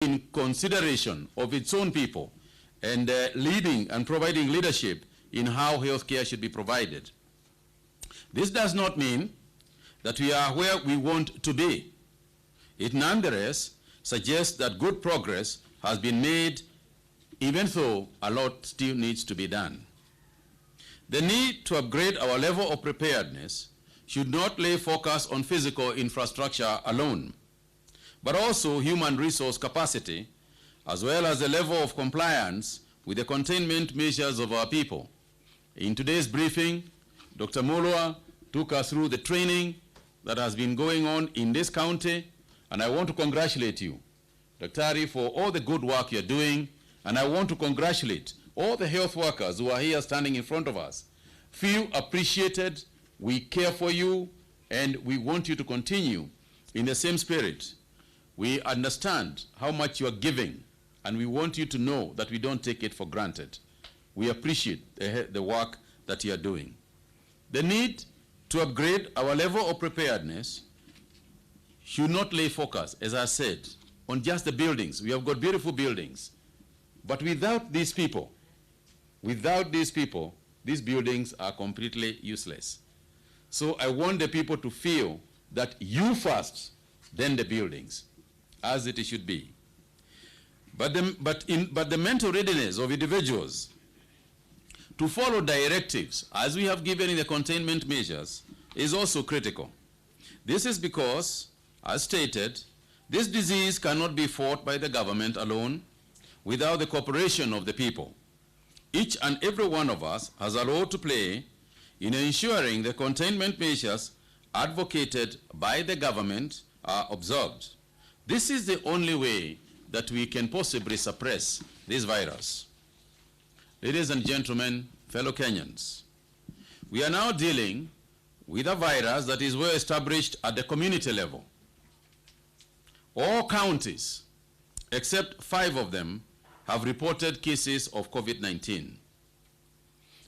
In consideration of its own people and leading and providing leadership in how healthcare should be provided. This does not mean that we are where we want to be. It nonetheless suggests that good progress has been made, even though a lot still needs to be done. The need to upgrade our level of preparedness should not lay focus on physical infrastructure alone, but also human resource capacity, as well as the level of compliance with the containment measures of our people. In today's briefing, Dr. Mulwa took us through the training that has been going on in this county, and I want to congratulate you, Daktari, for all the good work you're doing, and I want to congratulate all the health workers who are here standing in front of us. Feel appreciated, we care for you, and we want you to continue in the same spirit. We understand how much you are giving, and we want you to know that we don't take it for granted. We appreciate the work that you are doing. The need to upgrade our level of preparedness should not lay focus, as I said, on just the buildings. We have got beautiful buildings. But without these people, these buildings are completely useless. So I want the people to feel that you first, then the buildings, as it should be. But the mental readiness of individuals to follow directives, as we have given in the containment measures, is also critical. This is because, as stated, this disease cannot be fought by the government alone without the cooperation of the people. Each and every one of us has a role to play in ensuring the containment measures advocated by the government are observed. This is the only way that we can possibly suppress this virus. Ladies and gentlemen, fellow Kenyans, we are now dealing with a virus that is well established at the community level. All counties, except 5 of them, have reported cases of COVID-19.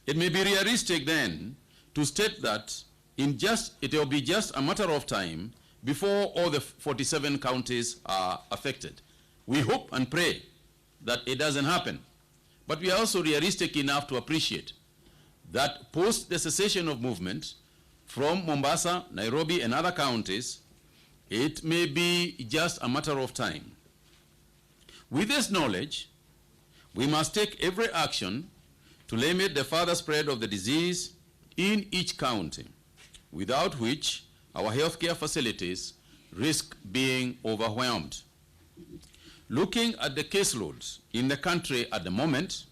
It may be realistic then to state that it will be just a matter of time before all the 47 counties are affected. We hope and pray that it doesn't happen. But we are also realistic enough to appreciate that post the cessation of movement from Mombasa, Nairobi, and other counties, it may be just a matter of time. With this knowledge, we must take every action to limit the further spread of the disease in each county, without which our healthcare facilities risk being overwhelmed. Looking at the caseloads in the country at the moment,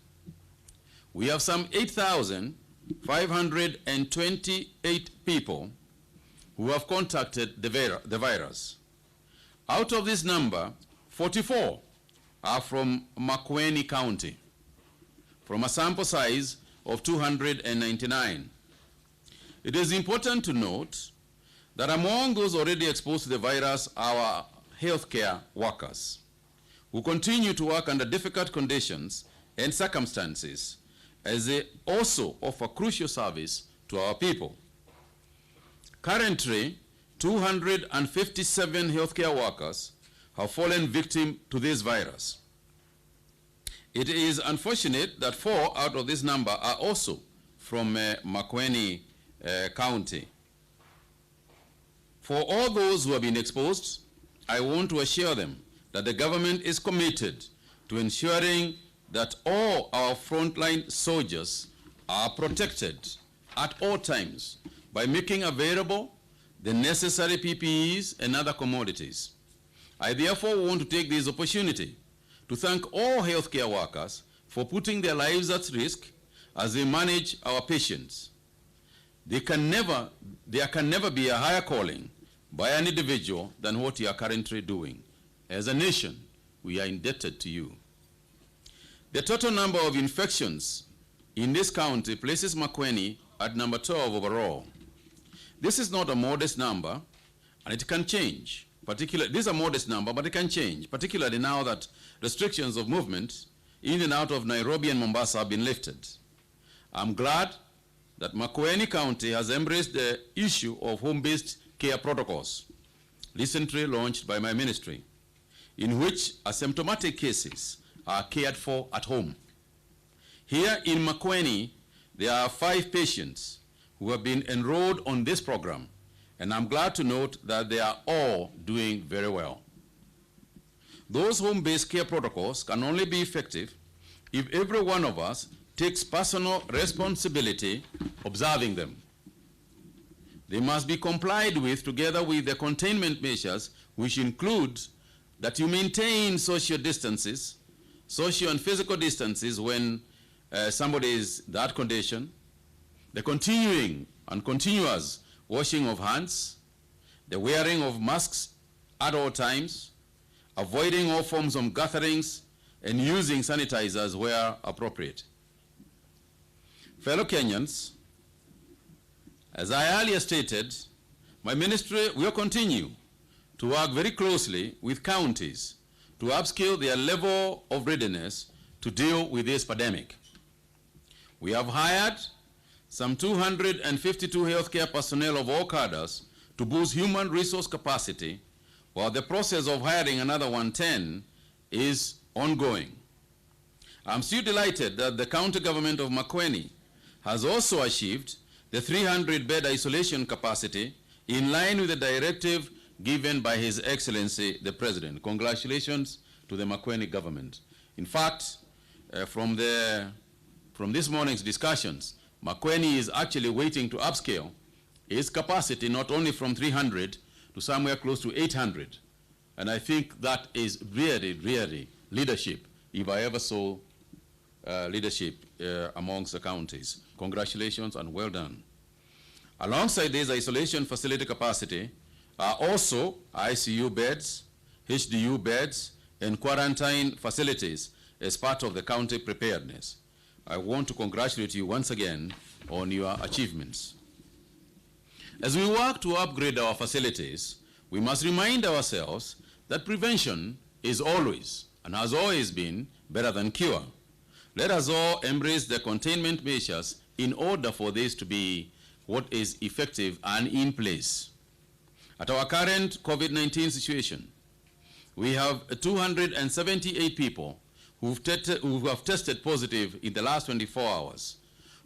we have some 8,528 people who have contacted the virus. Out of this number, 44 are from Makueni County, from a sample size of 299. It is important to note that among those already exposed to the virus are our healthcare workers, who continue to work under difficult conditions and circumstances, as they also offer crucial service to our people. Currently, 257 healthcare workers have fallen victim to this virus. It is unfortunate that 4 out of this number are also from Makueni County. For all those who have been exposed, I want to assure them that the government is committed to ensuring that all our frontline soldiers are protected at all times by making available the necessary PPEs and other commodities. I therefore want to take this opportunity to thank all healthcare workers for putting their lives at risk as they manage our patients. There can never be a higher calling by an individual than what you are currently doing. As a nation, we are indebted to you. The total number of infections in this county places Makueni at number 12 overall. This is not a modest number, and it can change. Particularly, this is a modest number, but it can change, particularly now that restrictions of movement in and out of Nairobi and Mombasa have been lifted. I'm glad that Makueni County has embraced the issue of home-based care protocols, recently launched by my ministry. in which asymptomatic cases are cared for at home. Here in Makueni, there are 5 patients who have been enrolled on this program, and I'm glad to note that they are all doing very well. Those home-based care protocols can only be effective if every one of us takes personal responsibility observing them. They must be complied with together with the containment measures, which include that you maintain social distances, social and physical distances when somebody is in that condition, the continuing and continuous washing of hands, the wearing of masks at all times, avoiding all forms of gatherings, and using sanitizers where appropriate. Fellow Kenyans, as I earlier stated, my ministry will continue to work very closely with counties to upscale their level of readiness to deal with this pandemic. We have hired some 252 healthcare personnel of all cadres to boost human resource capacity, while the process of hiring another 110 is ongoing. I'm still delighted that the county government of Makueni has also achieved the 300-bed isolation capacity in line with the directive given by His Excellency the President. Congratulations to the Makueni government. In fact, from this morning's discussions, Makueni is actually waiting to upscale its capacity not only from 300 to somewhere close to 800. And I think that is really, really leadership, if I ever saw leadership amongst the counties. Congratulations and well done. Alongside this isolation facility capacity are also ICU beds, HDU beds, and quarantine facilities as part of the county preparedness. I want to congratulate you once again on your achievements. As we work to upgrade our facilities, we must remind ourselves that prevention is always and has always been better than cure. Let us all embrace the containment measures in order for this to be what is effective and in place. At our current COVID-19 situation, we have 278 people who have tested positive in the last 24 hours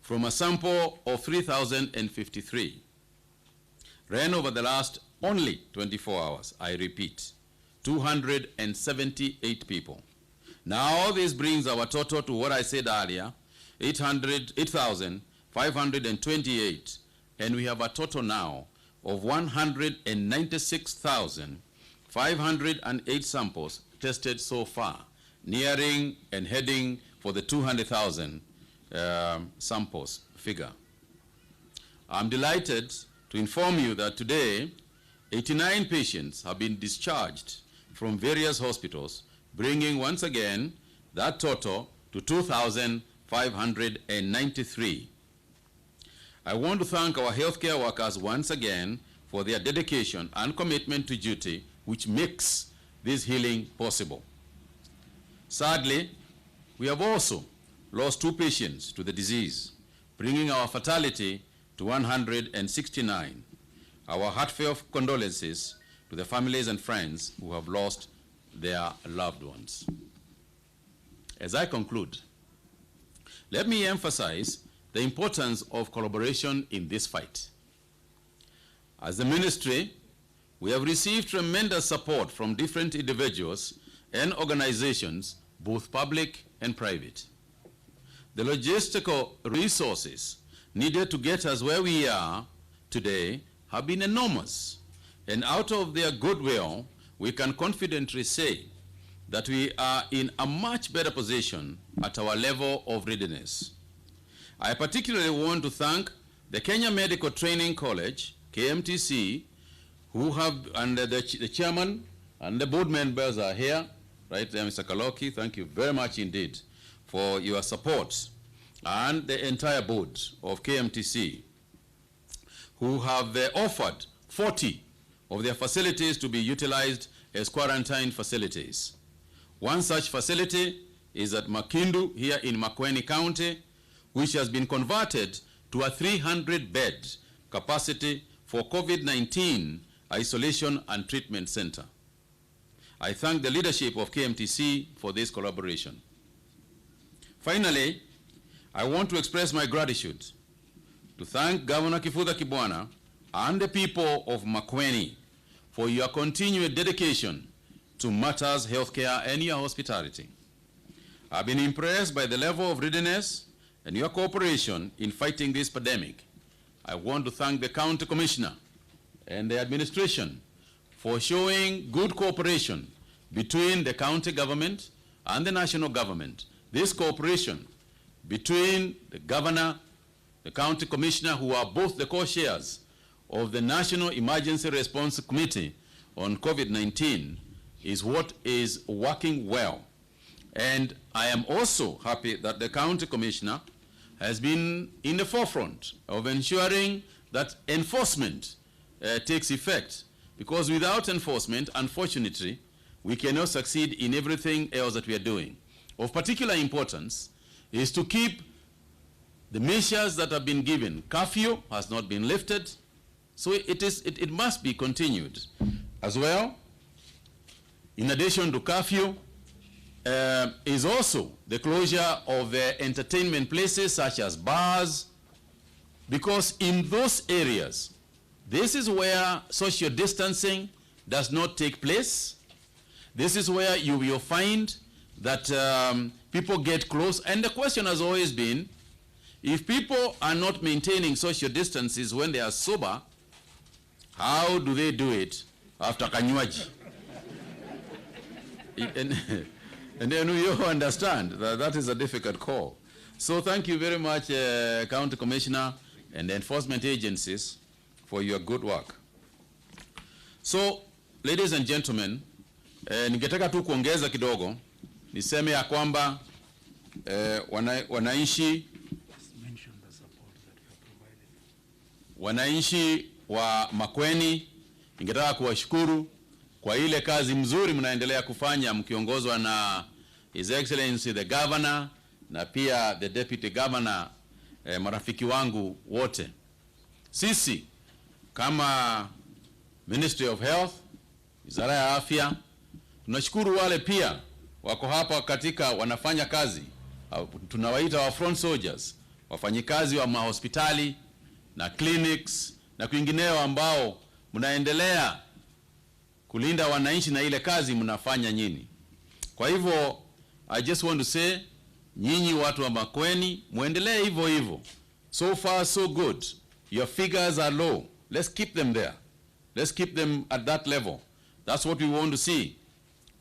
from a sample of 3,053. Ran over the last only 24 hours, I repeat, 278 people. Now this brings our total to what I said earlier, 8,528, and we have a total now of 196,508 samples tested so far, nearing and heading for the 200,000 samples figure. I'm delighted to inform you that today, 89 patients have been discharged from various hospitals, bringing once again that total to 2,593. I want to thank our healthcare workers once again for their dedication and commitment to duty, which makes this healing possible. Sadly, we have also lost 2 patients to the disease, bringing our fatality to 169. Our heartfelt condolences to the families and friends who have lost their loved ones. As I conclude, let me emphasize the importance of collaboration in this fight. As a ministry, we have received tremendous support from different individuals and organizations, both public and private. The logistical resources needed to get us where we are today have been enormous, and out of their goodwill, we can confidently say that we are in a much better position at our level of readiness. I particularly want to thank the Kenya Medical Training College, KMTC, who have, and the chairman and the board members are here, right there, Mr. Kaloki, thank you very much indeed for your support, and the entire board of KMTC, who have offered 40 of their facilities to be utilized as quarantine facilities. One such facility is at Makindu here in Makueni County, which has been converted to a 300-bed capacity for COVID-19 isolation and treatment center. I thank the leadership of KMTC for this collaboration. Finally, I want to express my gratitude to thank Governor Kivutha Kibwana and the people of Makueni for your continued dedication to matters healthcare and your hospitality. I've been impressed by the level of readiness and your cooperation in fighting this pandemic. I want to thank the County Commissioner and the administration for showing good cooperation between the county government and the national government. This cooperation between the governor, the county commissioner, who are both the co-chairs of the National Emergency Response Committee on COVID-19, is what is working well. And I am also happy that the county commissioner has been in the forefront of ensuring that enforcement takes effect, because without enforcement, unfortunately, we cannot succeed in everything else that we are doing. Of particular importance is to keep the measures that have been given. Curfew has not been lifted, so it must be continued. As well, in addition to curfew, is also the closure of the entertainment places such as bars, because in those areas, this is where social distancing does not take place. This is where you will find that people get close. And the question has always been, if people are not maintaining social distances when they are sober, how do they do it after kanywaji? And then you understand that that is a difficult call. So thank you very much, County Commissioner and the enforcement agencies, for your good work. So, ladies and gentlemen, ningetaka tu kuongeza kidogo, niseme ya kwamba wananchi wa Makueni, ningetaka kuwashukuru kwa ile kazi mzuri mnaendelea kufanya mkiongozwa na His Excellency the Governor na pia the Deputy Governor, marafiki wangu wote. Sisi kama Ministry of Health, Wizara ya Afya, tunashukuru wale pia wako hapa katika wanafanya kazi, tunawaita wa front soldiers, wafanyikazi wa mahospitali na clinics na kwingineo ambao mnaendelea kulinda wananchi na ile kazi mnafanya nyinyi. Kwa hivyo I just want to say, nyinyi watu wa Makueni muendelee hivyo hivyo. So far so good. Your figures are low. Let's keep them there. Let's keep them at that level. That's what we want to see.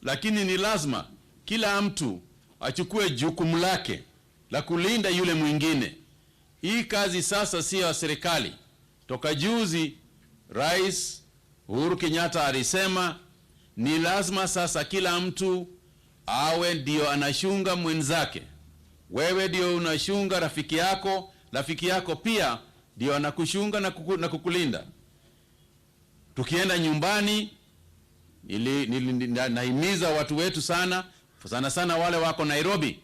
Lakini ni lazima kila mtu achukue jukumu lake la kulinda yule mwingine. Hii kazi sasa si ya serikali. Toka juzi Rais Uhuru Kenyatta alisema ni lazima sasa kila mtu awe ndio anashunga mwenzake. Wewe ndio unashunga rafiki yako, rafiki yako pia ndio anakushunga na kukulinda. Tukienda nyumbani, nahimiza watu wetu sana, sana sana wale wako Nairobi,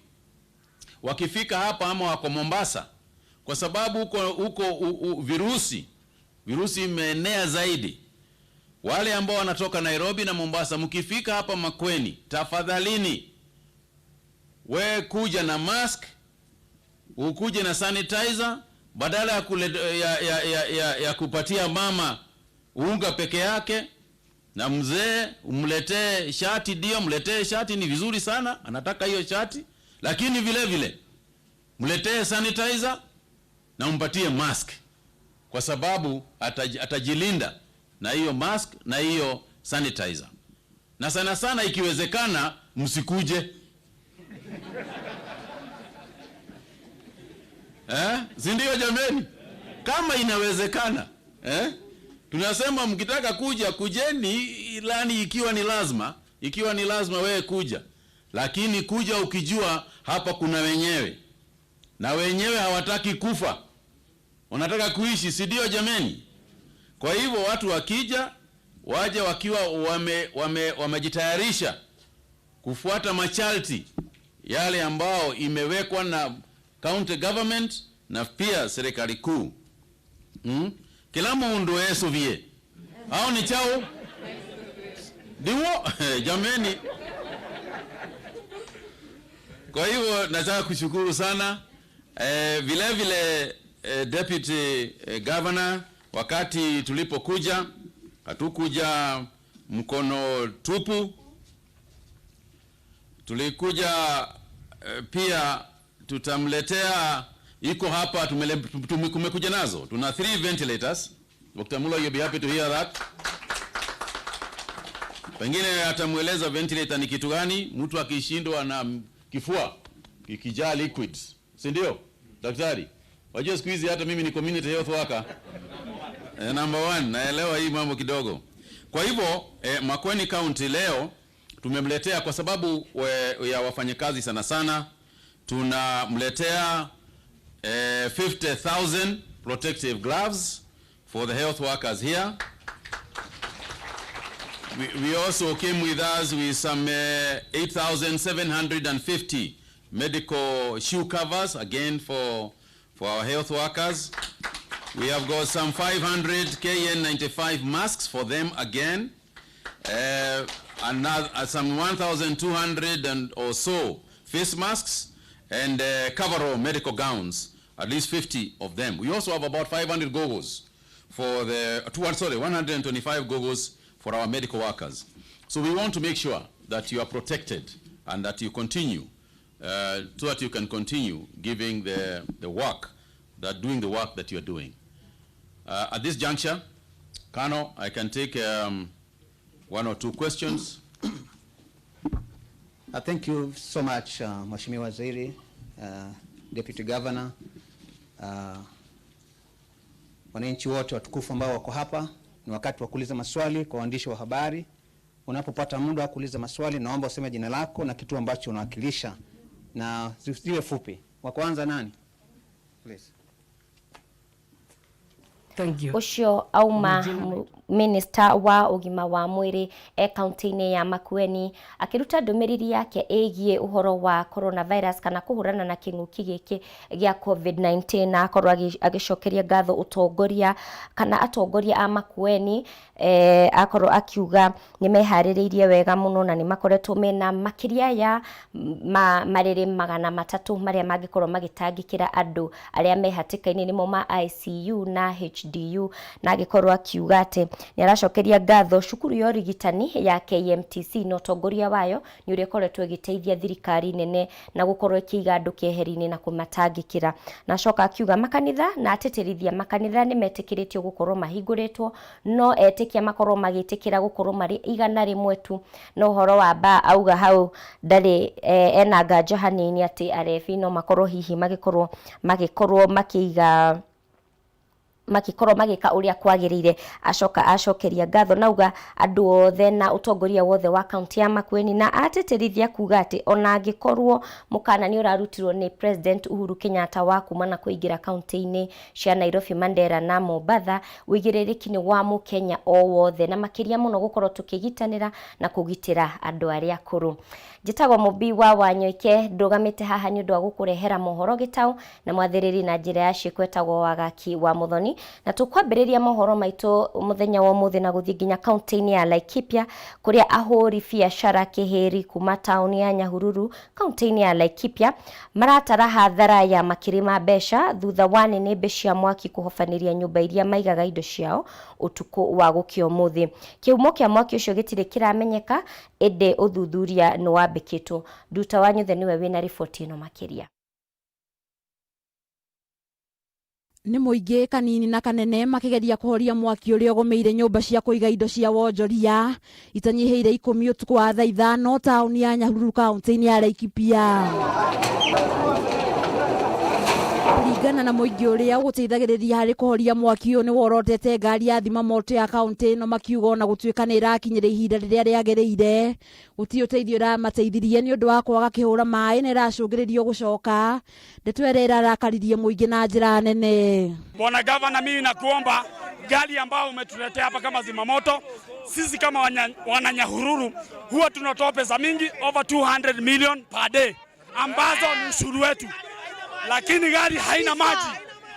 wakifika hapa ama wako Mombasa, kwa sababu huko virusi imeenea zaidi. Wale ambao wanatoka Nairobi na Mombasa, mkifika hapa Makueni, tafadhalini we kuja na mask, ukuje na sanitizer, badala ya kupatia mama unga peke yake na mzee umletee shati. Ndio, mletee shati, ni vizuri sana, anataka hiyo shati, lakini vile vile mletee sanitizer na umpatie mask, kwa sababu atajilinda na hiyo mask na hiyo sanitizer. Na sana sana ikiwezekana msikuje. Si ndio jameni? Kama inawezekana. Tunasema mkitaka kuja kujeni, ilani ikiwa ni lazima, ikiwa ni lazima wewe kuja. Lakini kuja ukijua hapa kuna wenyewe. Na wenyewe hawataki kufa. Wanataka kuishi, si ndio jameni? Kwa hivyo watu wakija, waje wakiwa wamejitayarisha kufuata masharti yale ambao imewekwa na county government na pia serikali kuu. Kila mundu esuvie. Hao ni chao. Ndio jameni. Kwa hivyo nataka kushukuru sana vile vile Deputy Governor, wakati tulipokuja hatukuja mkono tupu, tulikuja pia tutamletea, iko hapa kumekuja nazo, tuna 3 ventilators. Dr. Mulo, you'll be happy to hear that. Pengine atamweleza ventilator ni kitu gani, mtu akishindwa na kifua kikijaa liquids, si ndio daktari? Wajua siku hizi hata mimi ni community health worker number one, naelewa hii mambo kidogo. Kwa hivyo Makueni County leo tumemletea kwa sababu ya wafanyakazi sana sana, tunamletea 50,000 protective gloves for the health workers here. We also came with us with some 8,750 medical shoe covers, again for our health workers. We have got some 500 KN95 masks for them again. Another, some 1,200 and or so face masks and coverall medical gowns, at least 50 of them. We also have about 500 goggles for the, sorry, 125 goggles for our medical workers. So we want to make sure that you are protected and that you continue, so that you can continue giving the work, that doing the work that you are doing. At this juncture, Kano, I can take one or two questions. Thank you so much, Mheshimiwa Waziri, Deputy Governor, wananchi wote watukufu ambao wako hapa. Ni wakati wa kuuliza maswali kwa waandishi wa habari. Unapopata muda wa kuuliza maswali, naomba useme jina lako na kitu ambacho unawakilisha na ziwe fupi. Wa kwanza nani? Please. Thank you. Ucio auma Minister wa ugima wa mwiri e kaunti-inĩ ya Makueni akiruta ndũmĩrĩri yake ĩgiĩ ũhoro wa coronavirus kana kũhũrana na kĩng'ũki gĩkĩ gĩa COVID-19, na akorwo agĩcokeria ngatho ũtongoria kana atongoria a Makueni, akorwo akiuga nĩ meharĩrĩirie wega mũno na nĩ makoretwo mena makĩria ya marĩrĩ 300 marĩa mangĩkorwo magĩtangĩkĩra andũ arĩa me hatĩka-inĩ, nĩmo ma ICU na HDU, na agĩkorwo akiuga atĩ nĩ aracokeria ngatho cukuru ya ũrigitani ya KMTC na ũtongoria wayo nĩ ũrĩa ĩkoretwo ĩgĩteithia thirikari nene na gũkorwo ĩkĩiga andũ keheri-inĩ na kũmatangĩkĩra. Na acoka akiuga makanitha na atĩtĩrithia makanitha nĩ metĩkĩrĩtio gũkorwo mahingũrĩtwo, no etĩkia makorwo magĩtĩkĩra gũkorwo marĩ 100 tu. No ũhoro wa ba auga hau ndarĩ ena nganja hanini atĩ arebi no makorwo hihi magĩkorwo makĩiga makikorwo magika uria kwagirire. Acoka acokeria ngatho nauga andu othe na utongoria wothe wa kaunti ya Makueni, na atĩtĩrithia kuga ati ona angikorwo mukana ni urarutirwo ni President Uhuru Kenyatta wa kuma na kuingira kaunti-ini cia Nairobi, Mandera na Mombatha, uigĩrĩrĩki ni wa Mũkenya o wothe, na makĩria mũno gũkorwo tũkĩgitanĩra na kũgitĩra andũ arĩa akũrũ. Njĩtagwo Mũmbi wa Wanyoike, ndũgamĩte haha nĩ ũndũ wa gũkũrehera mohoro gĩtaũ na mwathĩrĩri na njĩra ya ciĩko etagwo Wagaki wa Muthoni, na tũkwambĩrĩria mohoro maitũ mũthenya wa ũmũthĩ na gũthiĩ nginya kaunti-inĩ ya Laikipia kũrĩa ahũri biacara kĩhĩri kuma taũni ya Nyahururu kaunti-inĩ ya Laikipia maratara hathara ya makiri ma mbeca thutha wa nĩnĩmbĩ cia mwaki kũhobanĩria nyũmba iria maigaga indo ciao ũtukũ wa gũkĩa ũmũthĩ. Kĩhumo kĩa mwaki ũcio gĩtirĩ kĩramenyeka, ĩndĩ ũthuthuria nĩ wambĩkĩtwo. Nduta wa Nyuthe nĩwe wĩna riboti ĩno makĩria. Nĩ mũingĩ kanini na kanene makigeria kũhoria mwaki ũrĩa ũgũmĩire nyũmba cia kũiga indo cia wonjoria itanyihĩire 10 ũtukũ wa thaa 5 taũni ya Nyahururu kaunti-inĩ ya Laikipia. Kũringana na mũingĩ ũrĩa ũgũteithagĩrĩria harĩ kũhoria mwaki ũyũ nĩ worotete ngari ya thima moto ya kaunti ĩno, makiuga ona gũtuĩka nĩ ĩrakinyĩra ihinda rĩrĩa rĩagĩrĩire gũtirĩ ũteithio ĩramateithirie nĩ ũndũ wa kwaga kĩhũra maĩ na ĩracũngĩrĩrio gũcoka. Ndeto ĩrĩa ĩrarakaririe mũingĩ na njĩra nene. Bwana Gavana, mimi nakuomba gari ambayo umetuletea hapa kama zimamoto, sisi kama wana Nyahururu huwa tunatoa pesa mingi over 200 million per day ambazo ni ushuru wetu, lakini gari haina maji.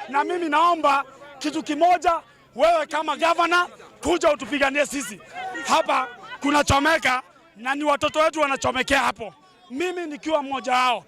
Na mimi naomba kitu kimoja, wewe kama governor kuja utupiganie sisi hapa. Kunachomeka na ni watoto wetu wanachomekea hapo, mimi nikiwa mmoja wao.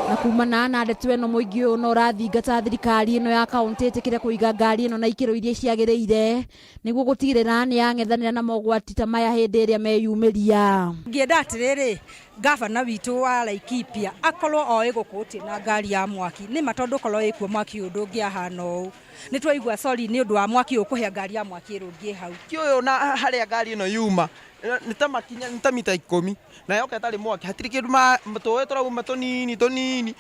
Na kumana na ndeto ĩno mũingĩ ũyũ no ũrathingata thirikari ĩno ya kaũntĩ ĩtĩkĩre kũiga ngari ĩno na ikĩro iria ciagĩrĩire nĩguo gũtigĩrĩra nĩ yang'ethanĩra na mogwati ta maya hĩndĩ ĩrĩa meyumĩria. Ngĩenda atĩrĩrĩ, gavana witũ wa Laikipia akorwo oĩ gũkũ gũtirĩ na ngari ya mwaki nĩma, tondũ korwo ĩkuo mwaki ũyũ ndũngĩahana ũũ. Nĩ twaigua sorry nĩ ũndũ wa mwaki ũyũ kũhĩa, ngari ya mwaki ĩrũngiĩ hau. Ũyũ na harĩa ngari ĩno yuma nĩ ta makinya nĩ ta mita 10 na yoka ĩtarĩ mwaki hatirĩ kĩndũ, tũĩ tũrauma tũnini tũnini.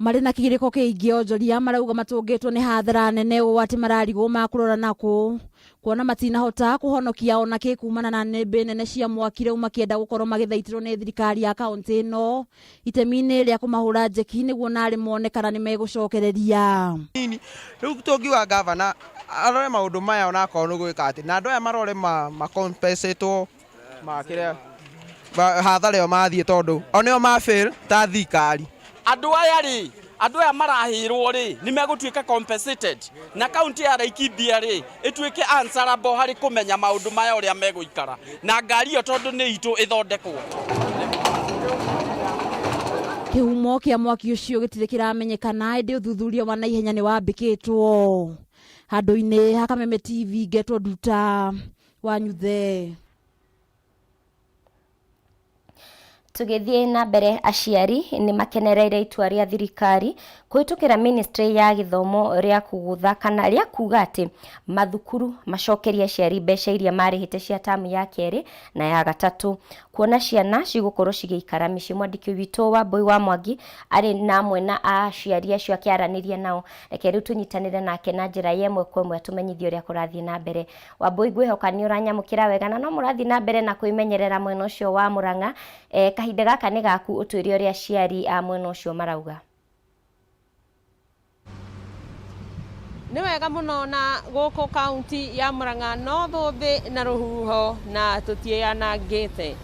Marĩ na kĩgirĩko kĩingĩ, onjoria marauga matũngĩtwo nĩ hathara nene ũũ atĩ mararigwo makũrora nakũ kuona matinahota kũhonokia ona kĩ kumana na nĩmbĩ nene cia mwaki, rĩu makĩenda gũkorwo magĩthaitĩrwo nĩ thirikari ya kaũntĩ ĩno itemi-inĩ rĩa kũmahũra njeki nĩguo narĩ mone kana nĩ megũcokereria. Rĩu tũngiuga gavana arore maũndũ maya onakorwo nĩ gwĩka atĩ na andũ aya marore makompensatwo makĩrĩa hathara ĩyo mathiĩ, tondũ o nĩo ma fail ta thirikari. Andũ aya rĩ, andũ aya marahĩrwo rĩ, nĩ megũtuĩka compensated na kaunti ya Laikipia rĩ ĩtuĩke answerable harĩ kũmenya maũndũ maya ũrĩa megũikara na ngari ĩyo, tondũ nĩ itũ ĩthondekwo. Kĩhumo kĩa mwaki ũcio gĩtirĩ kĩramenyekana, ĩndĩ ũthuthuria wa naihenya nĩ wambĩkĩtwo. Handũ-inĩ ha Kameme TV, ngetwo Nduta wa Nyuthe. Tũgĩthiĩ na mbere, aciari nĩ makenereire itua rĩa thirikari kũhĩtũkĩra ministry ya gĩthomo rĩa kũgũtha kana rĩa kuga atĩ mathukuru macokerie aciari mbeca iria marĩhĩte cia tamu ya kerĩ na ya gatatũ, kuona ciana cigũkorwo cigĩikara mĩciĩ. Mwandĩki witũ wa Mbui wa Mwangi arĩ na amwe na aciari acio akĩaranĩria nao. Reke rĩu tũnyitanĩre nake na njĩra ya ĩmwe kwa ĩmwe atũmenyithie ũrĩa kũrathiĩ na mbere. Wambui, ngwĩhoka nĩ ũranyamũkĩra wega na no mũrathiĩ na mbere na kwĩmenyerera mwena ũcio wa Mũrang'a. Kahinda gaka nĩ gaku ũtwĩre ũrĩa aciari a mwena ũcio marauga. Nĩ wega mũno, na gũkũ kaunti ya Murang'a no thũmbĩ na rũhuho na tũtiĩyanangĩte.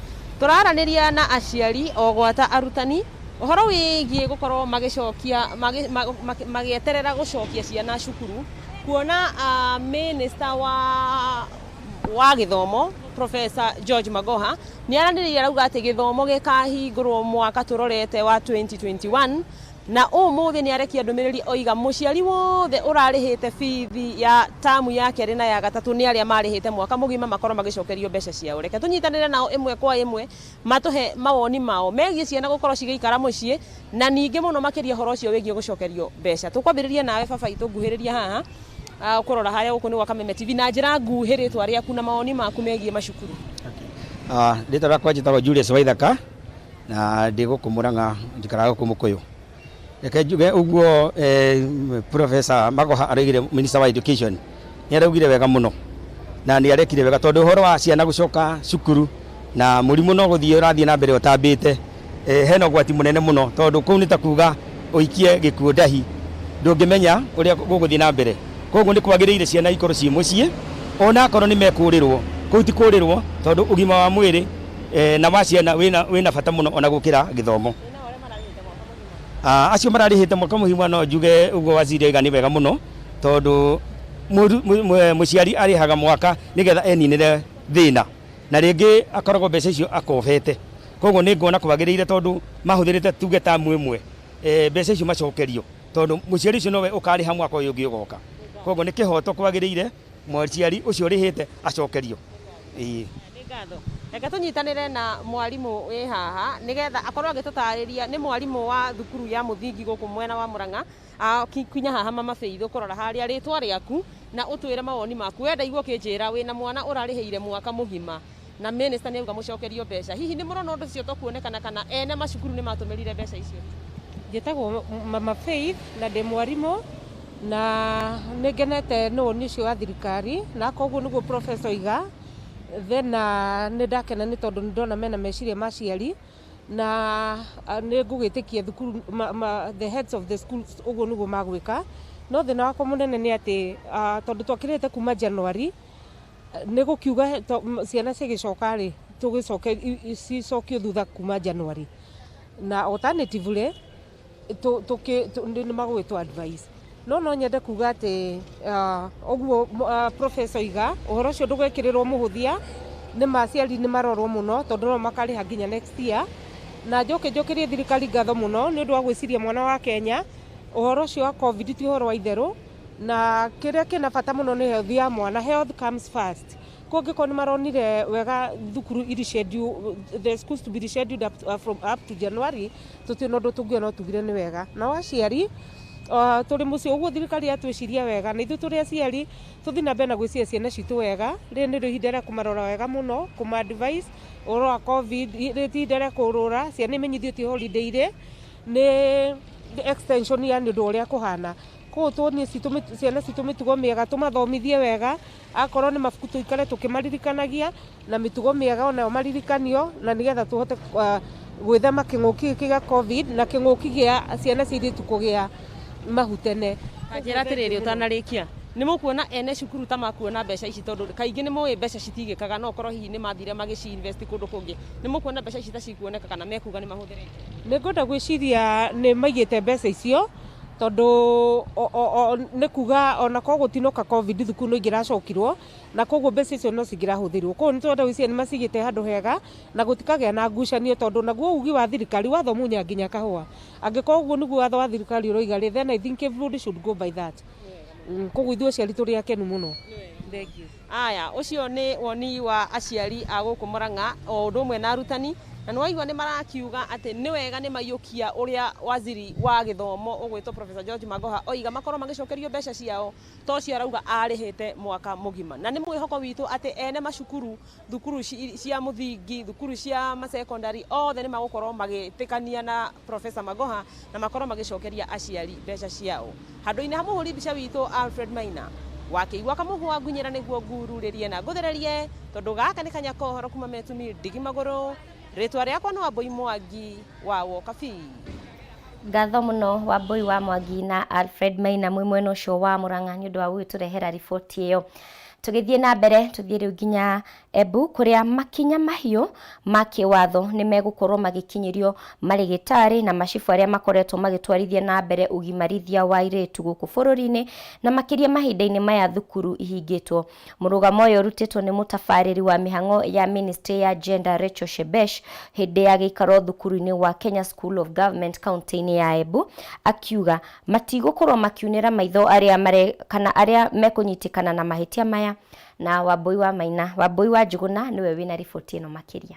Tũraranĩria na aciari o gwata arutani ũhoro wĩgiĩ gũkorwo magĩcokia magĩeterera gũcokia ciana cukuru, kuona minister wa gĩthomo Professor George Magoha nĩ aranĩrĩire arauga atĩ gĩthomo gĩkahingũrwo mwaka tũrorete wa 2021, na ũmũthĩ nĩ arekia ndũmĩrĩri oiga mũciari wothe ũrarĩhĩte bithi ya tamu ya kerĩ na ya gatatũ, nĩ arĩa marĩhĩte mwaka mũgima, makorwo magĩcokerio mbeca ciao. Reke tũnyitanĩre nao ĩmwe kwa ĩmwe matũhe mawoni mao megiĩ ciana gũkorwo cigĩikara mũciĩ, na ningĩ mũno makĩria ũhoro ũcio wĩgiĩ gũcokerio mbeca. Tũkwambĩrĩria nawe baba itũ, nguhĩrĩria haha kũrora harĩa gũkũ nĩ gwa Kameme TV, na njĩra nguhĩ rĩtwa rĩaku na mawoni maku megiĩ macukuru. Rĩtwa rĩakwa njĩtagwo Julius Waithaka na ndĩ gũkũ Murang'a, njikaraga gũkũ Mũkũyũ. Reke njuge ũguo, Professor Magoha araugire, Minister wa Education nĩ araugire wega mũno na nĩ arekire wega, tondũ ũhoro wa ciana gũcoka cukuru na mũrimũ no gũthiĩ ũrathiĩ na mbere ũtambĩte, hena ũgwati mũnene mũno, tondũ kũu nĩ ta kuga ũikie gĩkuũ ndahi, ndũngĩmenya ũrĩa gũgũthiĩ na mbere. Koguo nĩ kwagĩrĩire ciana ikorwo ciĩ mũciĩ ona akorwo nĩ mekũrĩrwo. Kũu ti kũrĩrwo, tondũ ũgima wa mwĩrĩ na wa ciana wĩna bata mũno ona gũkĩra gĩthomo. Acio mararĩhĩte mwaka mũgima, no njuge ũguo waziri oiga nĩ wega mũno, tondũ mũciari arĩhaga mwaka nĩgetha eninĩre thĩna na rĩngĩ akoragwo mbeca icio akobete. Koguo nĩ nguona kwagĩrĩire, tondũ mahũthĩrĩte tuge tamu ĩmwe, mbeca icio macokerio, tondũ mũciari ũcio nowe ũkarĩha mwaka ũyũ ũngĩ ũgoka. Koguo nĩ kĩhoto kwagĩrĩire mũciari ũcio ũrĩhĩte acokerio, ĩĩ. Nĩ ngatho. Reke tũnyitanĩre na mwarimũ wĩ haha nĩgetha akorwo agĩtũtarĩria. Nĩ mwarimũ wa thukuru ya mũthingi gũkũ mwena wa Murang'a. Kinya haha Mama Faith, ũkũrora harĩa, rĩtwa rĩaku na ũtwĩre mawoni maku. Wenda igua ũkĩnjĩra wĩna mwana ũrarĩhĩire mwaka mũgima na minister nĩ auga mũcokerio mbeca, hihi nĩ mũrona ũndũ ũcio to kuonekana kana ene macukuru nĩ matũmĩrire mbeca icio? Njĩtagwo Mama Faith na ndĩ mwarimũ, na nĩ ngenete nĩ woni ũcio wa thirikari, na koguo nĩguo professor oiga then na nĩ ndakena nĩ tondũ nĩ ndona mena meciria ma aciari, na nĩ ngũgĩtĩkia thukuru the heads of the schools ũguo nĩguo magwĩka. No thĩna wakwa mũnene nĩ atĩ tondũ twakĩrĩte kuma January nĩ gũkiuga ciana cigĩcoka rĩ, tũgĩcoke cicokio thutha kuma January, na alternatively nĩ magũgĩtũ advice. No no nyende kuga atĩ ũguo professor oiga ũhoro ũcio ndũgekĩrĩrwo mũhũthia, nĩ ma aciari nĩ marorwo mũno tondũ no makarĩha nginya next year. Na njoke njokerie thirikari ngatho mũno nĩ ũndũ wa gwĩciria mwana wa Kenya. Ũhoro ũcio wa COVID ti ũhoro wa itherũ, na kĩrĩa kĩna bata mũno nĩ health ya mwana. Health comes first. Koguo angĩkorwo nĩ maronire wega thukuru i reschedule, the schools to be rescheduled from up to January, tũtirĩ na ũndũ tũngiuga no tugire nĩ wega. Nao aciari tũrĩ mũciĩ ũguo thirikari yatwĩciria wega, na ithuĩ tũrĩ aciari tũthiĩ na mbere na gwĩciria ciana citũ wega. Rĩrĩ nĩrĩo ihinda rĩa kũmarora wega mũno, kũma advise ũhoro wa COVID. Rĩrĩ ti ihinda rĩa kũrũra ciana, imenyithio ti holiday, irĩ nĩ extension ya nĩ ũndũ ũrĩa kũhana. Koguo tuonie ciana citũ mĩtugo mĩega, tũmathomithie wega, akorwo nĩ mabuku tũikare tũkĩmaririkanagia, na mĩtugo mĩega onayo maririkanio, na nĩgetha tũhote gwĩthema kĩng'ũki gĩkĩ gĩa COVID na kĩng'ũki gĩa ciana cia airĩtu kũgĩa mahu tene. Njĩra atĩrĩrĩ, ũtanarĩkia, nĩ mũkuona ene cukuru ta makuona mbeca ici? Tondũ kaingĩ nĩ moĩ mbeca citigĩkaga, no ũkorwo hihi nĩ mathire magĩci invest kũndũ kũngĩ. Nĩ mũkuona mbeca ici ta cikuoneka kana mekuga nĩ mahũthĩrĩte? Nĩ ngwenda gwĩciria nĩ maigĩte mbeca icio, tondũ nĩ kuga ona korwo gũtinoka COVID, thukuru no ingĩracokirwo, na koguo mbeca icio no cingĩrahũthĩrwo. Koguo nĩ tũrenda gwĩciria nĩ macigĩte handũ hega na gũtikagĩa na ngucanio, tondũ naguo ugi wa thirikari watho munya nginya kahũa. Angĩkorwo ũguo nĩguo watho wa thirikari ũroiga rĩ, then I think everybody should go by that. Koguo ithuĩ aciari tũrĩ akenu mũno. Thank you. Aya, ũcio nĩ woni wa aciari a gũkũ Murang'a o ũndũ ũmwe na arutani, na nĩ waigua nĩ marakiuga atĩ nĩ wega nĩ maiyũkia ũrĩa waziri wa gĩthomo ũgwĩtwo Professor George Magoha oiga makorwo magĩcokerio mbeca ciao, to ũcio arauga arĩhĩte mwaka mũgima. Na nĩ mwĩhoko witũ atĩ ene macukuru, thukuru cia mũthingi, thukuru cia masekondari, othe nĩ magũkorwo magĩtĩkania na Professor Magoha na makorwo magĩcokeria aciari mbeca ciao. Handũ-inĩ ha mũhũri mbica witũ Alfred Maina wakĩigua kamũhwa, ngunyĩra nĩguo ngururĩrie na ngũthererie, tondũ gaka nĩ kanya kohoro kuma metumi ndigi magũrũ. Rĩtwa rĩakwa nĩ Wambui Mwangi wa Wokabi. Ngatho mũno Wambui wa Mwangi na Alfred Maina mwĩ mwena ũcio wa Murang'a nĩ ũndũ wa gũgĩtũrehera riboti ĩyo. Tũgĩthiĩ na mbere, tũthiĩ rĩu nginya Embu, kũrĩa makinya mahiũ ma kĩwatho nĩ megũkorwo magĩkinyĩrio marĩgĩtarĩ na macibũ arĩa makoretwo magĩtwarithia na mbere ũgimarithia wa airĩtu gũkũ bũrũri-inĩ, na makĩria mahinda-inĩ maya thukuru ihingĩtwo. Mũrũgamo ũyũ ũrutĩtwo nĩ mũtabarĩri wa mĩhang'o ya ministry ya gender Rachel Shebesh hĩndĩ ya gĩikaro thukuru-inĩ wa Kenya School of Government kaunti-inĩ ya Embu, akiuga matigũkorwo makiunĩra maitho arĩa mare kana arĩa mekũnyitĩkana na mahĩtia maya. Na Wambui wa Maina, Wambui wa Njũgũna nĩwe wĩna riboti ĩno makĩria.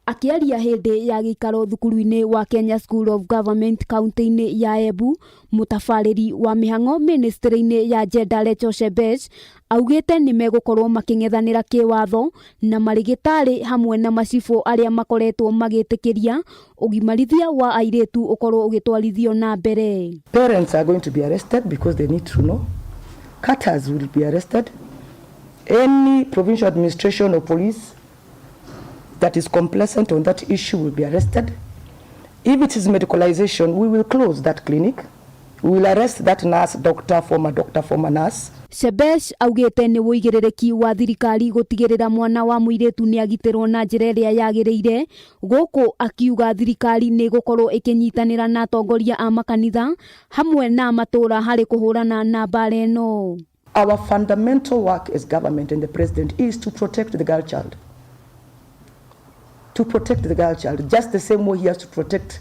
Akĩaria hĩndĩ ya gĩikaro thukuru-inĩ wa Kenya School of Government kaunti-inĩ ya Embu, mũtabarĩri wa mĩhang'o ministry-inĩ ya gender Rachel Shebesh augĩte nĩ megũkorwo makĩng'ethanĩra kĩwatho na marĩgĩtarĩ hamwe na macibũ arĩa makoretwo magĩtĩkĩria ũgimarithia wa airĩtu ũkorwo ũgĩtwarithio na mbere. Parents are going to be arrested because they need to know. Cutters will be arrested. Any provincial administration or police that is complacent on that issue will be arrested. If it is medicalization, we will close that clinic. We will arrest that nurse, doctor, former doctor, former nurse. Shebesh augĩte nĩ ũigĩrĩrĩki wa thirikari gũtigĩrĩra mwana wa mũirĩtu nĩ agitĩrwo na njĩra ĩrĩa yagĩrĩire, gũkũ akiuga thirikari nĩ ĩgũkorwo ĩkĩnyitanĩra na atongoria a makanitha hamwe na matũũra harĩ kũhũrana na mbara ĩno. Our fundamental work as government and the president is to protect the girl child. To protect the girl child, just the same way he has to protect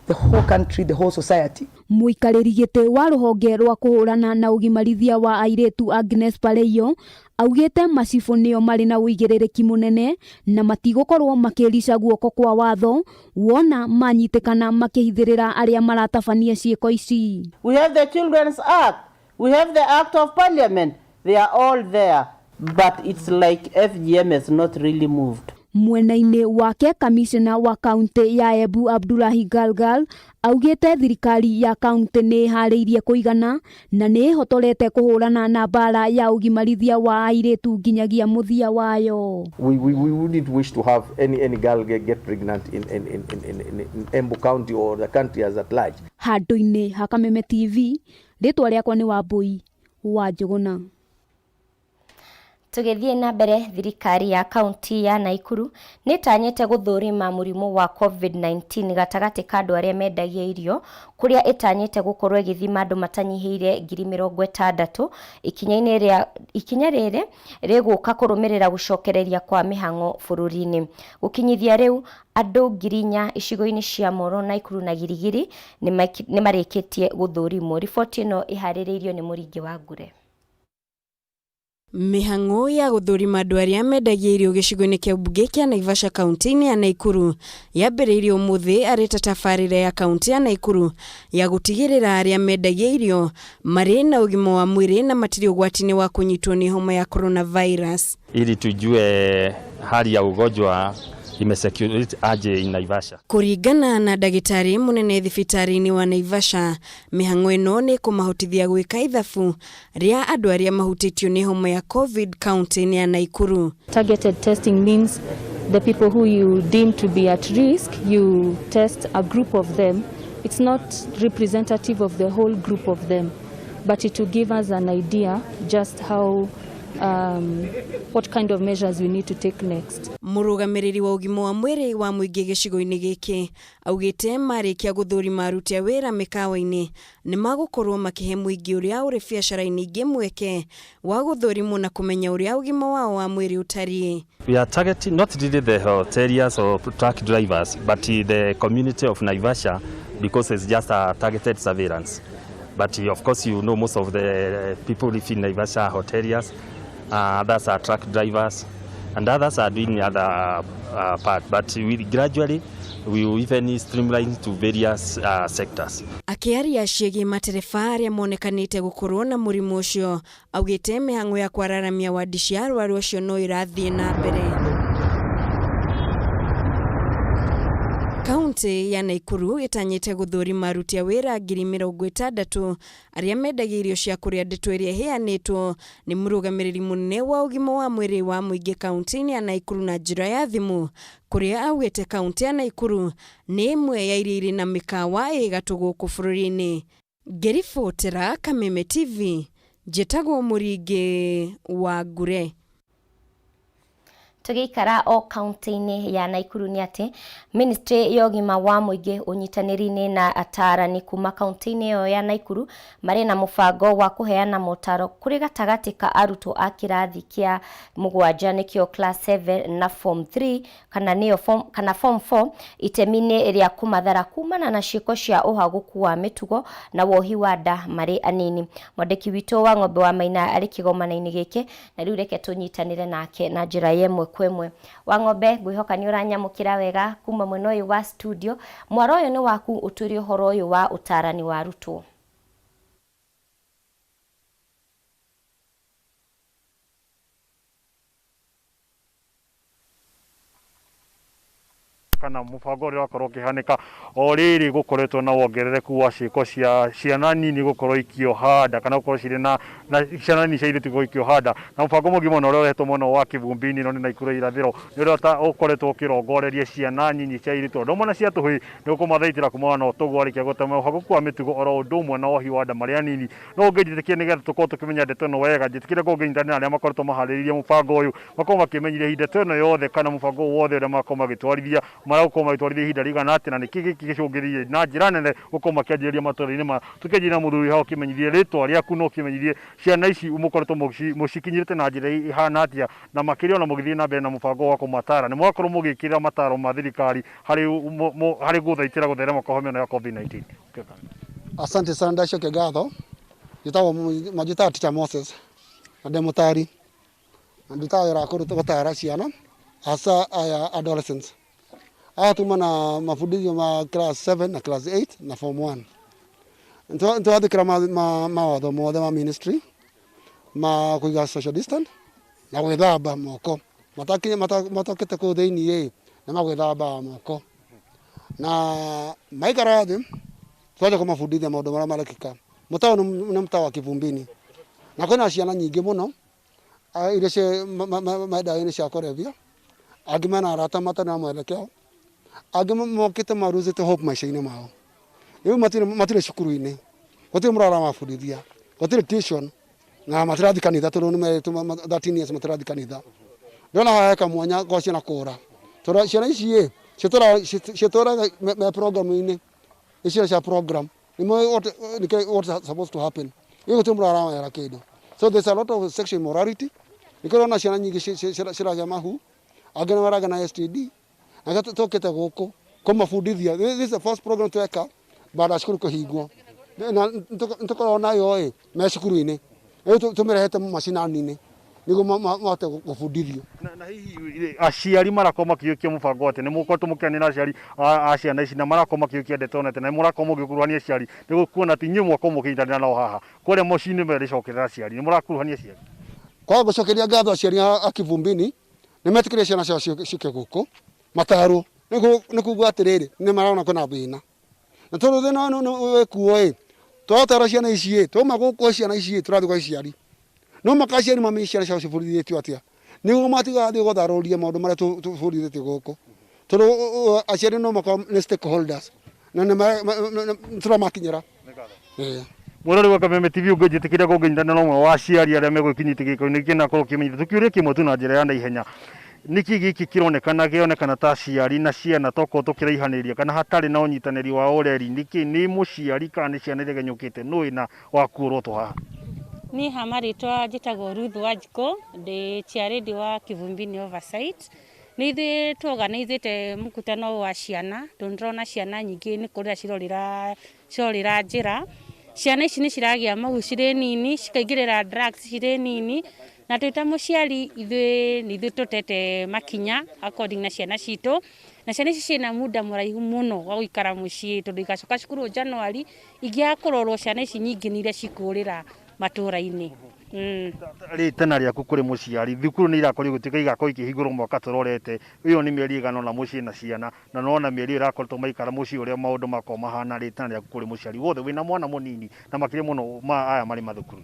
the whole country, the whole society. Mũikarĩri gĩtĩ wa rũhonge rwa kũhũrana na ũgimarithia wa airĩtu Agnes Pareiyo augĩte macibũ nĩo marĩ na ũigĩrĩrĩki mũnene na matigũkorwo makĩrica guoko kwa watho wona manyitĩkana makĩhithĩrĩra arĩa maratabania ciĩko ici. We have the Children's Act. We have the Act of Parliament. They are all there. But it's like FGM has not really moved. Mwena-inĩ wake, kamishna wa kaunti ya Embu Abdulahi Galgal augĩte thirikari ya kaunti nĩ ĩharĩirie kũigana na nĩ ĩhotorete kũhũrana na mbara ya ũgimarithia wa airĩtu nginyagia mũthia wayo. We wouldn't wish to have any girl get pregnant in Embu County or the country as at large. Handũ-inĩ ha Kameme TV, rĩtwa rĩakwa nĩ Wambui wa Njũgũna. Tũgĩthiĩ na mbere, thirikari ya kaunti ya Naikuru nĩ ĩtanyĩte gũthũrima mũrimũ wa COVID-19 gatagatĩ ka andũ arĩa mendagia irio, kũrĩa ĩtanyĩte gũkorwo ĩgĩthima andũ matanyihĩire 60,000. Ikinya-inĩ rĩa ikinya rĩrĩ rĩgũka kũrũmĩrĩra gũcokereria kwa mĩhang'o bũrũri-inĩ. Gũkinyithia rĩu, andũ 4,000 icigo-inĩ cia Moro, Naikuru na Girigiri nĩ marĩkĩtie gũthũrimwo. Riboti ĩno ĩharĩrĩirio nĩ Mũringi wa Ngure. Mĩhang'o ya gũthũrima andũ arĩa mendagia irio gĩcigo-inĩ kĩa ũmbunge kĩa Naivasha kaunti-inĩ ya Naikuru yambĩrĩirie ũmũthĩ arĩ ta tabarĩra ya kaunti ya Naikuru ya gũtigĩrĩra arĩa mendagia irio marĩ na ũgima wa mwĩrĩ na matirĩ ũgwati-inĩ wa kũnyitwo nĩ homa ya coronavirus. Ili tujue hali ya ugonjwa imesecurity aje in Naivasha. Kũringana na ndagĩtarĩ mũnene thibitarĩ-inĩ wa Naivasha, mĩhang'o ĩno nĩ kũmahotithia gwĩka ithabu rĩa andũ arĩa mahutĩtio nĩ homa ya covid kaunti-inĩ ya Naikuru. Targeted testing means the people who you deem to be at risk, you test a group of them. It's not representative of the whole group of them, but it will give us an idea just how what kind of measures we need to take next. Mũrũgamĩrĩri wa ũgima wa mwĩrĩ wa mũingĩ gĩcigo-inĩ gĩkĩ augĩte marĩkia gũthũrima aruti a wĩra mĩkawa-inĩ nĩ magũkorwo makĩhe mũingĩ ũrĩa ũrĩ biacara-inĩ ingĩ mweke wa gũthũrimwo na kũmenya ũrĩa ũgima wao wa mwĩrĩ ũtariĩ. We are targeting not really the hoteliers or truck drivers, but the community of Naivasha, because it's just a targeted surveillance. But of course, you know, most of the people live in Naivasha are hoteliers, others are truck drivers, and others are doing other part. But we gradually we will even streamline to various sectors. Akĩaria ciĩgiĩ matereba arĩa monekanĩte gũkorwo na mũrimũ ũcio, augĩte mĩhang'o ya kwararamia wandi cia arwaru acio no ĩrathiĩ na mbere. Kaunti ya Naikuru ĩtanyĩte gũthũrima aruti a wĩra 60,000 arĩa mendagia irio cia kũrĩa, ndeto ĩrĩa ĩheanĩtwo nĩ mũrũgamĩrĩri mũnene wa ũgima wa mwĩrĩ wa mũingĩ kaunti-inĩ ya Naikuru na njĩra ya thimũ, kũrĩa augĩte kaunti ya Naikuru nĩ ĩmwe ya iria irĩ na mĩkawa ĩ gatũ gũkũ bũrũri-inĩ. Ngĩribotera Kameme TV, njĩtagwo Mũringĩ wa Ngure. Tũgĩikara o kaunti-inĩ ya Naikuru, nĩ atĩ ministry ya ũgima wa mũingĩ ũnyitanĩri-inĩ na atarani kuma kaunti-inĩ ĩyo ya Naikuru marĩ na mũbango wa kũheana motaro kũrĩ gatagatĩ ka arutwo a kĩrathi kĩa mũgwanja, nĩkĩo class 7 na form 3 kana nĩyo form, kana form 4, itemi-inĩ rĩa kũmathara kumana na ciĩko cia ũhagũku wa mĩtugo na wohi wa nda marĩ anini. Mwandĩki witũ wa Ng'ombe wa Maina arĩ kĩgomano-inĩ gĩkĩ na rĩu reke tũnyitanĩre nake na njĩra ya ĩmwe kwa ĩmwe. Wa Ng'ombe, ngwĩhoka nĩ ũranyamũkĩra wega kuma mwena ũyũ wa studio. Mwaro ũyũ nĩ waku, ũtwĩre ũhoro ũyũ wa ũtarani wa arutwo. Kana mũbango ũrĩa ũrakorwo ũkĩhanĩka o rĩrĩ gũkoretwo na wongerereku wa ciĩko cia ciana nini gũkorwo ikĩoha nda, kana gũkorwo cirĩ na ciana nini cia airĩtu gũkorwo ikĩoha nda, na mũbango mũngĩ mũno ũrĩa ũrehetwo mwena wa Kĩvumbi-inĩ ĩno nĩ Naikuru ya irathĩro, nĩ ũrĩa ũkoretwo ũkĩrongoreria ciana nini cia airĩtu ũndũ ũmwe na cia tũhĩĩ nĩ ũkũmathaitĩra kumana na ũtũgũ warĩkia gũtema ũhagũku wa mĩtugo oro ũndũ ũmwe na wohi wa nda marĩ anini. No ũngĩnjĩtĩkia, nĩgetha tũkorwo tũkĩmenya ndeto ĩno wega, njĩtĩkĩre korwo ngĩnyitanĩra na arĩa makoretwo maharĩrĩirie mũbango ũyũ, makorwo makĩmenyithia ndeto ĩno yothe kana mũbango wothe ũrĩa makorwo magĩtwarithia, maragũkorwo magĩtwarithia ihinda rĩigana atĩa, na nĩkĩ gĩkĩ gĩcũngĩrĩirie na njĩra nene gũkorwo makĩanjĩrĩria matũra-inĩ maya. Tũkĩanjĩrĩria na mũthuri hau, ũkĩmenyithie rĩtwa rĩaku na ũkĩmenyithie ciana ici mũkoretwo mũcikinyĩrĩte na njĩra ihana atĩa, na makĩria ona mũgĩthiĩ na mbere na mũbango wa kũmatara nĩ mũgakorwo mũgĩkĩrĩra mataro ma thirikari harĩ gũthaitĩra gũtherema kwa homa ĩno ya COVID-19. Asante sana, ndacokia ngatho. Njĩtagwo manjĩtaga Teacher Moses na ndĩ mũtari na ndutaga wĩra wa gũtara ciana, hasa aya adolescents. Aya tuma na mabundithio ma class 7 na class 8 na form 1. Nĩtũrathĩkĩra mawatho mothe ma ministry ma kũiga social distance na gwĩthamba moko matakinya matokĩte kũu thĩiniĩ ĩ nĩ magwĩthamba moko na maikara thĩ twanjia kũmabundithia maũndũ marĩa marekĩka. Mũtaa ũyũ nĩ mũtaa wa Kivumbini na kwĩna ciana nyingĩ mũno iria ciĩ ndawa-inĩ cia kũrebia, angĩ mena arata matarĩ na mwelekeo, angĩ mokĩte maruzĩte hope maica-inĩ mao. Rĩu matirĩ cukuru-inĩ, gũtirĩ mũndũ ũramabundithia, gũtirĩ tuition. Na matirathi kanitha tondu ni meritwo 13 years matirathi kanitha. Ndona haha kamwanya gwa ciana kura tondu ciana ici ĩ citũraga me program-inĩ, nĩ ciana cia program nĩ what is supposed to happen ĩ gũtirĩ mũndũ arawera kĩndũ. So there's a lot of sexual immorality. Nĩkĩo ũrona ciana nyingĩ ciragĩa mahu, angĩ nĩ maragĩa na STD, na nĩkĩo tũkĩte gũkũ kũmabundithia. This is the first program tweka baada ya cukuru kũhingwo, na nĩtũkoragwo nayo ĩ me cukuru-inĩ, rĩu tũmĩrehete macinani-inĩ nĩguo mahote gũbundithio. Na hihi aciari marakorwo makĩiyũkia mũbango atĩ nĩ mũkoretwo mũkĩaria na aciari a ciana ici, na marakorwo makĩiyũkia ndeto na atĩ na mũrakorwo mũgĩkuruhania aciari nĩguo kuona atĩ inyuĩ mwakorwo mũkĩnyitanĩra nao haha kũrĩa mũciĩ-inĩ merĩcokerera aciari, nĩ mũrakuruhania aciari? Kwaga gũcokeria ngatho aciari a Kivumbini nĩ metĩkĩrie ciana ciao ciũke gũkũ matarwo, nĩ kuga atĩrĩrĩ, nĩ marona kwĩna thĩna, na tondũ thĩna ũyũ wĩkuo ĩ, twatara ciana ici ĩ, twauma gũkũ ciana ici ĩ, tũrathiĩ kwa aciari, no maka aciari mamenye ciana ciao cibundithĩtio atĩa, nĩguo matigathiĩ gũtharũria maũndũ marĩa tũbundithĩtio gũkũ, tondũ aciari no makorwo nĩ stakeholders na nĩ tũramakinyĩra. Mwĩrori wa Kameme TV, ũngĩnjĩtĩkĩria kũngĩnyitanĩra na ũmwe wa aciari arĩa megũkinyĩtie gĩko-inĩ gĩkĩ na korwo ũkĩmenyithia tũkĩũria kĩmwe tu na njĩra ya naihenya, nĩkĩ gĩkĩ kĩronekana gĩonekana ta aciari na ciana tokorwo tũkĩraihanĩria kana hatarĩ na ũnyitanĩri wa ũreri, nĩkĩ nĩ mũciari kana nĩ ciana iria igenyũkĩte nũ wĩna wa kuorotwo haha? Niĩ ha marĩtwa njĩtagwo Ruth Wanjikũ, ndĩ chairlady wa Kivumbini Oversight. Nĩ ithuĩ tuorganizĩte mũkutano ũyũ wa ciana, tondũ nĩtũrona ciana nyingĩ nĩ kũrĩra cirorĩra njĩra. Ciana ici nĩ ciragĩa mahu cirĩ nini, cikaingĩrĩra drugs cirĩ nini, na twĩ ta mũciari ithuĩ nĩ ithuĩ tũtete makinya according na ciana citũ, na ciana ici ciĩna muda mũraihu mũno wa gũikara mũciĩ, tondũ igacoka cukuru January, ingĩaga kũrorwo ciana ici nyingĩ nĩ iria cikũrĩra matũra-inĩ. Rĩtana rĩaku kũrĩ mũciari, thukuru nĩ irakorwo igĩtuĩka igakorwo ikĩhingũrwo mwaka tũrorete, ĩyo nĩ mĩeri ĩigana ũna mũciĩ na ciana, na nĩwona mĩeri ĩyo ĩrakoretwo maikara mũciĩ ũrĩa maũndũ makoragwo mahana, rĩtana rĩaku kũrĩ mũciari wothe wĩna mwana mũnini na makĩria mũno ma aya marĩ mathukuru.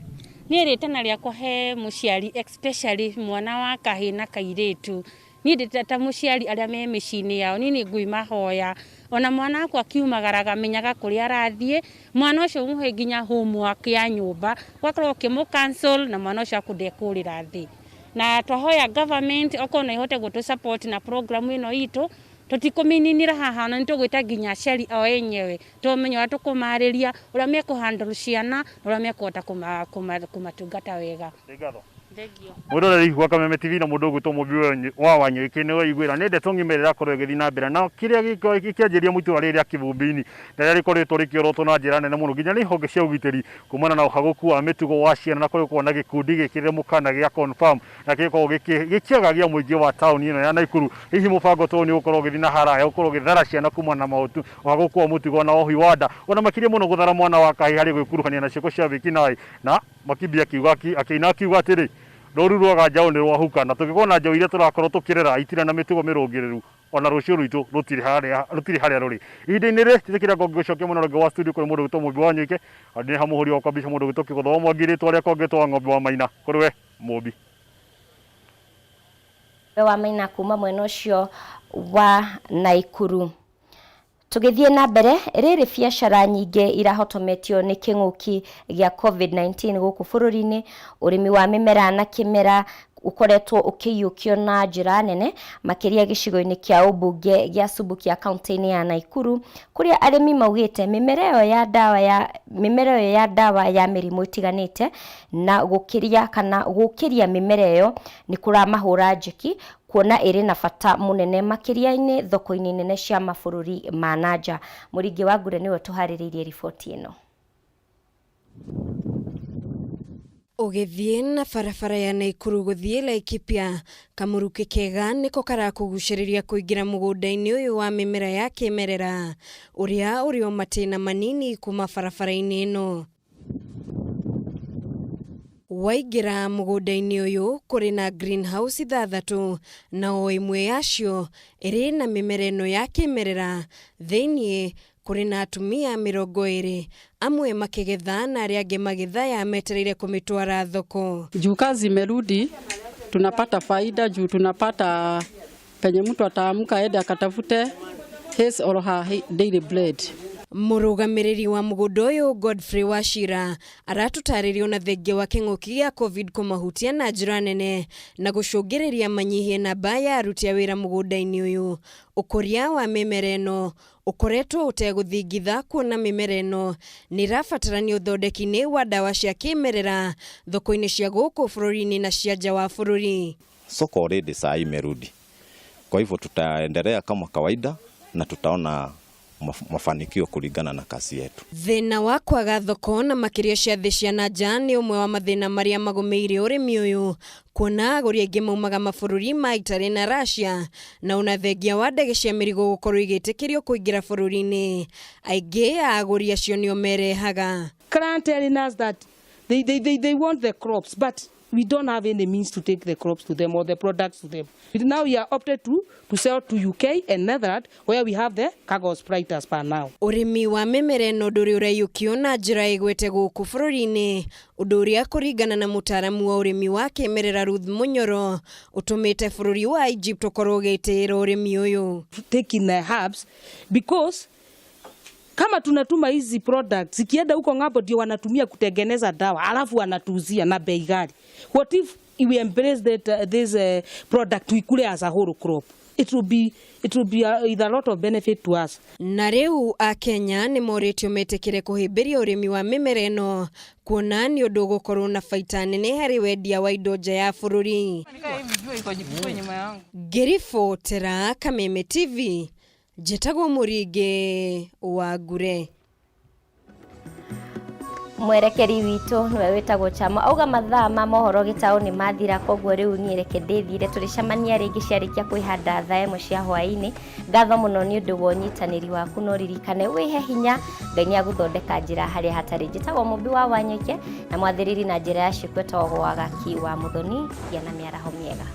Niĩ rĩtana rĩakwa he mũciari, especially mwana wa kahĩĩ na kairĩtu, niĩ ndĩ ta mũciari arĩa me mĩciĩ-inĩ yao, niĩ nĩ ngũmahoya ona mwana wakwa akiumagaraga menyaga kũrĩa arathiĩ, mwana ũcio mũhe nginya homework ya nyũmba, ũgakorwo ũkĩmũ cancel na mwana ũcio waku ndekũrĩra thĩ. Na twahoya government okorwo no ĩhote gũtũ support na program ĩno itũ, tũtikũmĩninĩra haha, na nĩtũgwĩta nginya aciari o enyewe tũmenye ũrĩa tũkũmarĩria, ũrĩa mekũhandle ciana, ũrĩa mekũhota kũmatungata wega. Mwĩroreri wa Kameme TV na mũndũ ũgwĩtwo Mũmbi wa Wanyoike nĩ waiguĩra nĩ ndeto ng'ima ĩrĩa ĩrakorwo ĩgĩthiĩ na mbere, na kĩrĩa gĩkĩanjĩrĩria mũitũra rĩrĩ rĩa Kivumbini na rĩrĩa rĩkoretwo rĩkĩorotwo na njĩra nene mũno nginya nĩ honge cia ũgitĩri kumana na ũhagũku wa mĩtugo wa ciana, na kũrĩa gũkoragwo na gĩkundi gĩkĩrĩre mũkana gĩa confirm na gĩkoragwo gĩkĩagagia mũingĩ wa taũni ĩno ya Naikuru. Hihi mũbango ta ũyũ nĩ ũgũkorwo ũgĩthiĩ na haraya ũkorwo ũgĩthara ciana kumana na ũhagũku wa mũtugo na ũhi wa nda, ona makĩria mũno gũthara mwana wa kahĩĩ harĩ gwĩkuruhania na ciĩko cia wĩkinaĩ. Na Makimbi akiuga akĩina akiuga atĩrĩ, rũru rwaga njaũ nĩ rwahuka, na tũngĩkorwo na njaũ iria tũrakorwo tũkĩrera itirĩ na mĩtugo mĩrũngĩrĩru, ona rũciũ rwitũ rũtirĩ harĩa rũrĩ. Ihinda-inĩ rĩrĩ njĩtĩkĩra ngongĩ gũcokia mwena ũrĩa wa studio kũrĩ mũndũ ũgwĩtwo Mũmbi wa Wanyoike, na nĩ hamũhũri wakwa mbica mũndũ ũgwĩtwo Kĩgũtha wa Mwangi, rĩtwa rĩakwa ngĩtwo wa Ng'ombe wa Maina. Kũrĩ we Mũmbi wa Maina kuma mwena ũcio wa Naikuru. Tũgĩthiĩ na mbere, rĩrĩ biacara nyingĩ irahotometio nĩ kĩng'ũki gĩa COVID-19 gũkũ bũrũri-inĩ, ũrĩmi wa mĩmera na kĩmera ũkoretwo ũkĩiyũkio na njĩra nene makĩria gĩcigo-inĩ kĩa ũmbunge gĩa Subukia kaunti-inĩ ya Naikuru, kũrĩa arĩmi maugĩte mĩmera ĩyo ya ndawa ya mĩmera ĩyo ya ndawa ya mĩrimũ ĩtiganĩte na gũkĩria kana gũkĩria mĩmera ĩyo nĩ kũramahũra njeki kuona ĩrĩ na bata mũnene makĩria-inĩ thoko-inĩ nene cia mabũrũri ma nanja. Mũringi wa Ngure nĩwe tũharĩrĩirie riboti ĩno. Ũgĩthiĩ na barabara ya Naikuru gũthiĩ Laikipia, kamũrukĩ kega nĩko karakũgucĩrĩria kũingĩra mũgũnda-inĩ ũyũ wa mĩmera ya kĩmerera ũrĩa ũrĩ o matĩna manini kuma barabara-inĩ ĩno. Waingĩra mũgũnda-inĩ ũyũ kũrĩ na greenhouse 6 na o ĩmwe yacio ĩrĩ na mĩmera ĩno ya kĩmerera. Thĩinĩ kũrĩ na atumia 20, amwe makĩgetha na arĩa angĩ magĩthaya metereire kũmĩtwara thoko. Juu kazi imerudi, tunapata faida juu tunapata penye mtu ataamka aende akatafute his or her daily bread. Mũrũgamĩrĩri wa mũgũnda ũyũ Godfrey Wachira aratũtarĩria ona thengia wa kĩng'ũki gĩa Covid kũmahutia na njĩra nene na gũcũngĩrĩria manyihie namba ya aruti a wĩra mũgũnda-inĩ ũyũ. Ũkũria wa mĩmera ĩno ũkoretwo ũtegũthingitha kuona mĩmera ĩno nĩ ĩrabatarania ũthondeki-inĩ wa ndawa cia kĩmerera thoko-inĩ cia gũkũ bũrũri-inĩ na cia nja wa bũrũri. Soko already saa hii imerudi, kwa hivyo tutaendelea kama kawaida na tutaona mafanikio kulingana na kazi yetu. Thĩna wa kwaga thoko na makĩria ciathĩ cia na nja nĩ ũmwe wa mathĩna marĩa magũmĩire ũrĩmi ũyũ kuona agũri aingĩ maumaga mabũrũri ma Italy na Russia na ona thengia wa ndege cia mĩrigo gũkorwo igĩtĩkĩrio kũingĩra bũrũri-inĩ aingĩ a agũri acio nĩo merehaga. Client telling us that they want the crops, but we don't have any means to take the crops to them or the products to them. Now we are opted to sell to UK and Netherlands, where we have the cargo sprite as per now. Ũrĩmi wa mĩmera ĩno ndũrĩ ũraiyũkio na njĩra ĩgwete gũkũ bũrũri-inĩ, ũndũ ũrĩa kũringana na mũtaaramu wa ũrĩmi wa kĩmerera Ruth Munyoro ũtũmĩte bũrũri wa Egypt ũkorwo ũgĩtĩĩra ũrĩmi ũyũ. Taking the herbs because kama tunatuma hizi products zikienda huko ng'ambo ndio wanatumia kutengeneza dawa alafu wanatuuzia na bei ghali. What if we embrace that this product tuikule as a whole crop? It will be with a lot of benefit to us. Na rĩu akenya nĩ morĩtio metĩkĩre kũhĩmbĩria ũrĩmi wa mĩmera ĩno kuona nĩ ũndũ ũgũkorwo na baita nene harĩ wendia wa indo nja ya bũrũri. Ngĩribotera Kameme TV, njĩtagwo Mũringĩ wa Ngure. Mwerekeri witũ nĩwe wĩtagwo Chama auga mathaa ma mohoro gĩtaũ nĩ mathira, koguo rĩu niĩ reke ndĩthire, tũrĩcemania rĩngĩ ciarĩkia kwĩhanda thaa 1 cia hwaĩ-inĩ. Ngatho mũno nĩ ũndũ wa ũnyitanĩri waku, no ririkane wĩhe hinya, Ngai nĩ agũthondeka njĩra harĩa hatarĩ. Njĩtagwo Mũmbi wa Wanyike na mwathĩrĩri na njĩra ya ciĩko etagwo Wagaki wa Mũthoni. Gĩa na mĩaraho mĩega.